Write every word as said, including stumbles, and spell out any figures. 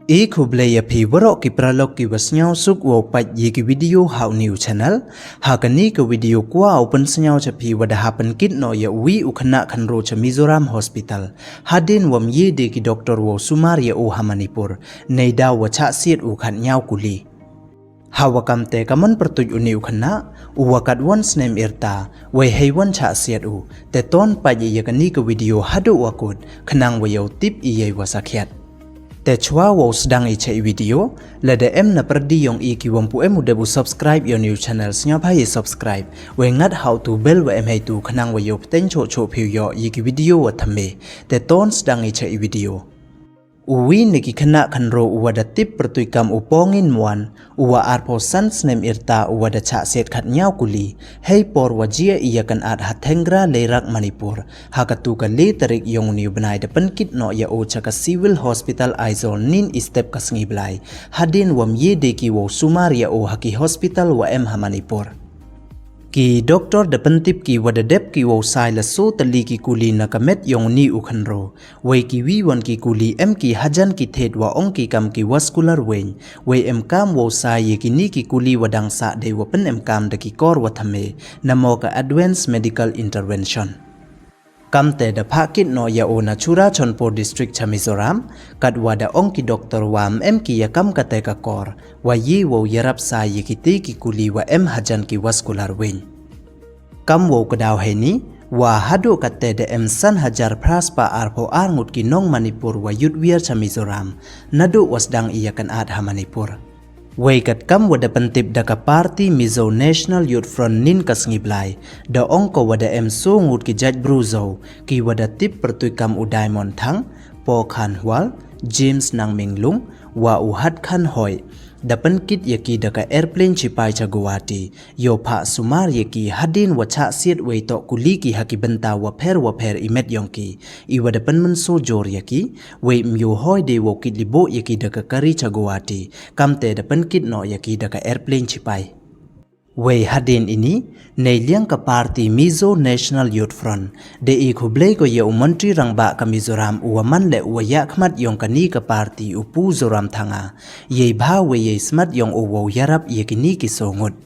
I khublei ya phi waroh ki paralok ki wa sngewsuk wow pait ya ki video ha u new channel. Ha kani ka video kwah u pynsngew cha phi wa da hap pynkit noh ya u wi u khynnah khynraw cha Mizoram Hospital. Hadien wa ym ye de ki doctor wow sumar ya u ha Manipur, neidaw wa chah siat u khatñiaw kuli. Ha wa kam te ka mon pyrtuit u ni u khynnah, u wa katwon snem yrta, wei hei won chah siat u, te ton pait ya kani ka video haduh wa kut, khnang wa yow tip ya i wa sakhiat. Te chwa wow sdang i cha i video, lada em na pyrdi yong i ki wa ym pu em u dep u subscribe ya u new channel, sngewbha ya subscribe, wei ngat ha u tu bell wa em heitu khnang wa yow pteng choh choh phi u yoh ya ki video wa thymme. Te ton sdang i cha i video. U wi na ki khynnah khynraw u wa da tip pyrtuit kam u Pongin Muan, u wa arphaw san snem yrta u wa da chah siat khatñiaw kuli, hei por wa jia i yakan at ha Thengra Leirak Manipur, ha katu ka le tarik yong u ni u bnai da pynkit noh ya u cha ka Civil Hospital Aizawl nin i step ka sngi Blai, hadien wa ym ye de ki wow sumar ya u ha ki hospital wa em ha Manipur. Ki doctor da pyntip ki wa da dep ki wow sai la soo tylli ki kuli na ka met yong u ni u khynraw. Wei ki wi won ki kuli em ki hajan ki thied wa ong ki kam ki vascular vein. Wei em kam wow sai ya kini ki kuli wa dang sah dei wa pynemkam da ki kor wa thymme, namo ka advance medical intervention. Kam te da phah kit noh ya u na Churachandpur District cha Mizoram, kat wa da ong ki doctor wa ym em ki ya kam kate ka kor, wa ye wow yarap sai ya kiti ki kuli wa em hajan ki vascular vein. Kam wow kdaw heini, wa haduh kate da em san hajar phra spah arphaw ar ngut ki nong Manipur wa yut wiar cha Mizoram, naduh wa sdang i yakan at ha Manipur. Wei kat kam wa da pyntip da ka party Mizo National Youth Front nin ka sngi Blai, da ong ko wa da em soo ngut ki jait bru Zo, ki wa da tip pyrtuit kam u Diamond Thang, Pokhan Hwal, James Nangminglung, wa u Hatkhan Hoi, da pynkit ya ki da ka airplane chipai cha Guwahati, yow phah sumar ya ki hadien wa chah siat wei toh kuli ki ha ki bynta wa pher wa pher i met yong ki, i wa da pynmynsaw jur ya ki, wei ym yoh hoi de wow kit liboh ya ki da ka kari cha Guwahati, kam te da pynkit noh ya ki da ka airplane chipai. Wei hadien ini, neiliang ka party Mizo National Youth Front, da i khublei ko ya u Montri Rangbah ka Mizoram u wa man le u wa yakhmat yong kani ka party u Pu Zoramthanga, yei bha wei yei smat yong u wow yarap ya kini ki soo ngut.